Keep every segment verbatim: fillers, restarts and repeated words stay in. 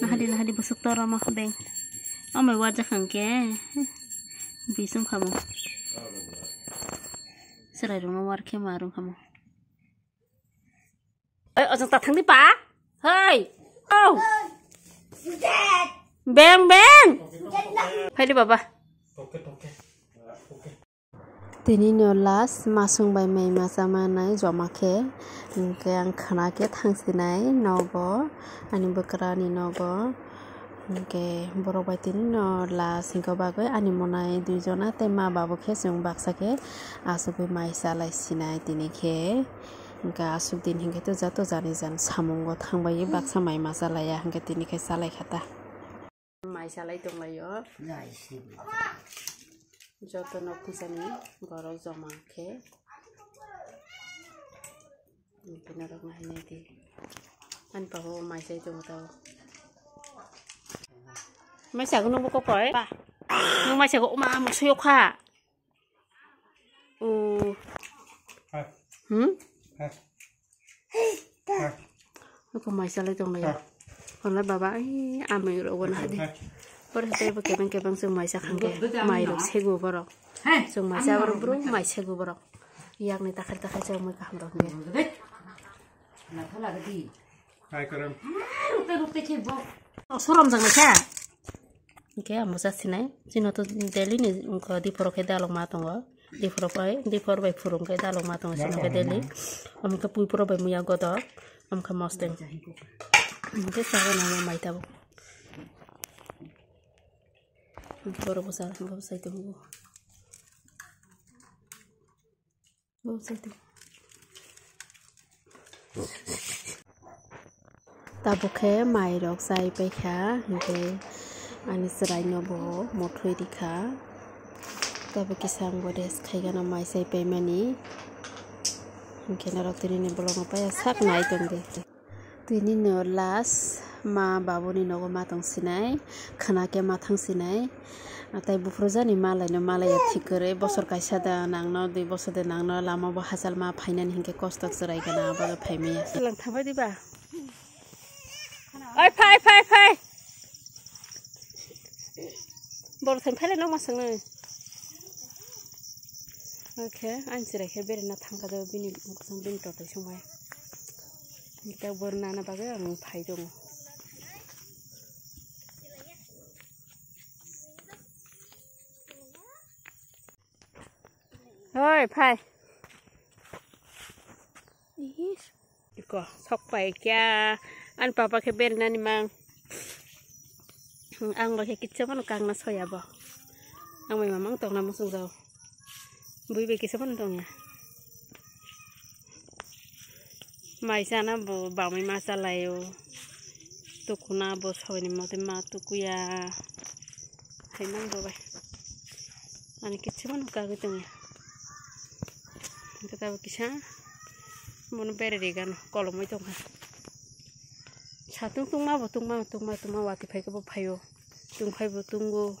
Nahadi nahadi busuk toro ma beng. Amai waja khangke. Bisum khamo. Serai rungno war khe ma rung khamo. Oi, ojang ta thangdi pa. Hei. Oh. Beng beng. Phaidi baba. Tini no last masung bai mai ma chama nai joma khe, hingke ang khana khe thangsinai nogo, ani bwkrani nogo, hingke borok bai tini no last hingke bagwi ani monai dui jona tei ma babu khe chwng baksa khe asugwi mai chalai sinai tini khe, hingke asuk din hingke to jato jani jan samungo thangbai baksa mai ma chalaiya hingke tini khe chalai kha ta. Mai salai tonglaio. Joto no pujani borok joma khe. Norok nai nai di. Ani babo mai sai tongo tao. Mai sago nungbo kokoi. Nung mai sago ma musui okha. Oh. Hmm? Oko mai salai tong lai. Honlai baba, ai, amai ro wana di. Por hete bo kebeng kebeng sung mai sa khangke. Mai rok segu borok. Sung mai sa borok bro, mai segu borok. Yak ni takhar takhar sa mai kaham rok ni. Sorom jang kha. Hingke amo chasinai. Chini to daily ni wngkha, diphoro khe dalok ma tongo. Diphoro bai, diphor bai phuru hingke dalok ma tongo chini khe daily. Omo khe pui phoro bai muya godo. Omo khe mosdeng. Hingke sago nangma mai tabuk. Borok bwsa, borok bwsai tongo. Tabuk khe mai rok chai paikha, hingke ani chwraino bo mothoi rikha. Tabuk kisa ang bo rest khaigano mai chai paimani, hingke norok tini ni vlogno paiya sak nai tongdi. Tini no last ma babuni nogo ma tong sinai, khana khe ma thang sinai. Atai buphuru jani malai no malai ya thik kwrwi, bosor kaisa da nang no, dui bosor da nang no, lama bo hachal ma phainani hinkhe kosto chwrai gana abo phai maya. Lang thangbai diba? Oi phai phai phai. Bor thang phai le no ma swngnai. Okay, ang chwrai khe berena thangkha do bini, bini totai songbai. Ita bor nana bagwi ang phai tongo. Hoi, phai. Ihis. Iko, sok pai kya. An papa khe bernani mang. Ang bai khe kitsa mano kangna soya bo. Ang bai mamang tongna musung jao. Bui bai kisa mano tongya. Mai sana bo bamai ma chalaio. Tukuna bo soini mote ma tukuya. Hai mang bo bai. Ani kitsa mano kagwi tongya. Hingke tabuk kisa bono bereri gano kolomoi tongkha. Satung tungma bo tungma, tungma, tungma, watwi phai khe bo phaio. Tungphai bo tungo.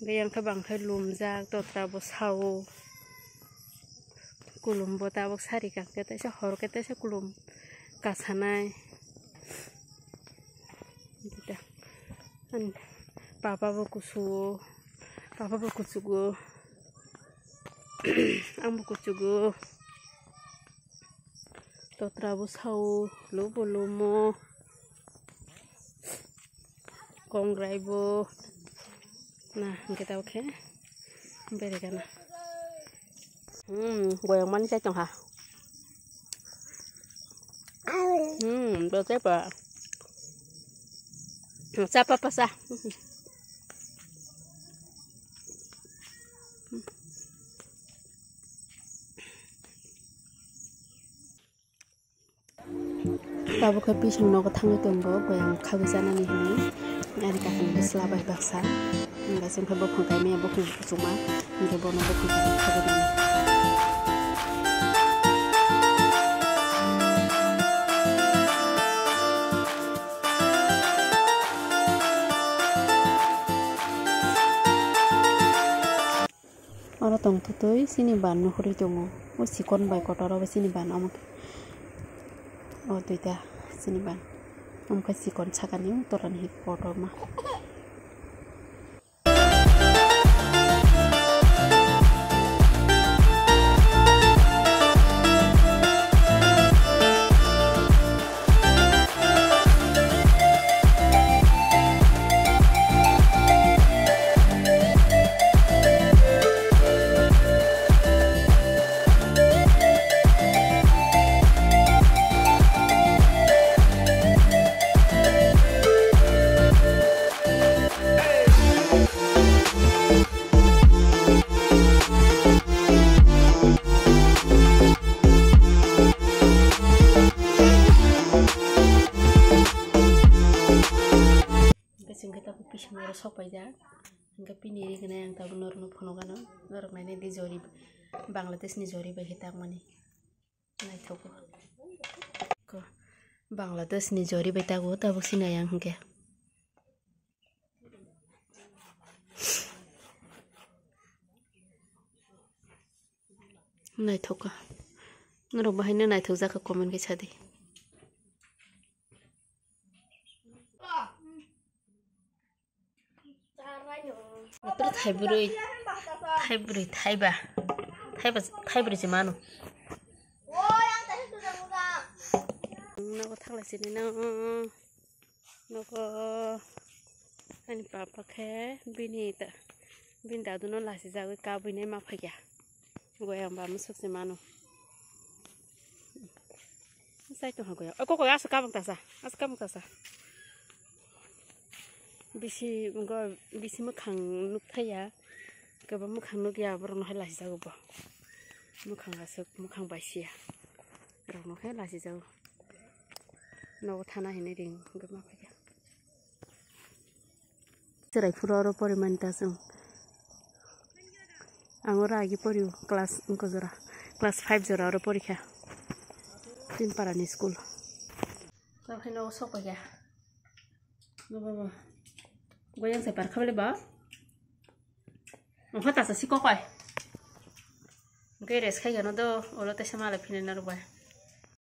Hingke yang khe bang khe lumjak, totra bo sao. Kulum bo tabuk sari kang khe teisa hor khe teisa kulum kasanai. Ani papa bo kusugo, papa bo kusugo. Ang bo kuchugo. Totra bo sao, lubo lumo. Kongrai bo. Na, hingke tabo khe. Bere gana. Hmm, goyang mani chai tongkha. Hmm, bo chai pa. Cha pa pa cha. Tabuk khe bising nogo thangwi tongo, goyang khagwi chanani hinwi. Ani kakung bwsla bai baksa. Hingkhe chwng khe buphang kaimaya, buphang kuchukma. Hingkhe bono buphang kaimaya khagwi mano. Oro tongthwtwi chini ban nuhurwi tongo. O chikon bai kotor obo chini ban omo khe. O duita chini ban. Omo khe chikon sakani torani hi kotorma. Hingke chwng khe tabuk bisingo oro sok paijak. Hingke bini ri gwnai ang tabuk norokno phunukgano. Norok nainai di jori, Bangladesh ni jori bai khe tangmani. Naithogo. Ko, Bangladesh ni jori bai tago tabuk sinai ang hingke. Naithokha. Norok bahaino naithokjakha comment khe sadi. Botor thaibrwi, thaibrwi, thaiba, thaiba, thaibrwi se mano. Nogo thaklai sini no. Nogo ani papa khe bini ta, bini dadu no lasi jagwi kabui nai ma phaikya. Goyang ba musuk se mano. Sai tongha goyang. O koko asa kabang tasa, asa kabang tasa. Bisi go, bisi mwkhang nuk thaya. Kebo mwkhang nuk ya borok no hai lasi jago bo. Mwkhang aswk, mwkhang bai siya. Rok no hai lasi jago. Nogo thana hinwi ring hwnkhe ma phaikha. Chwrai phuru oro porimani ta chwng. Ang oro agi porio class wngkha jora, class five jora oro porikha. Tinpara ni school. Tabuk hai nogo sok paikha. Bo, bo, bo. Goyang sai par kha bele ba. Wngkha tasa si kokoi. Hwnkhe rest khai gano do, ulo teisa malai phina narwk bai.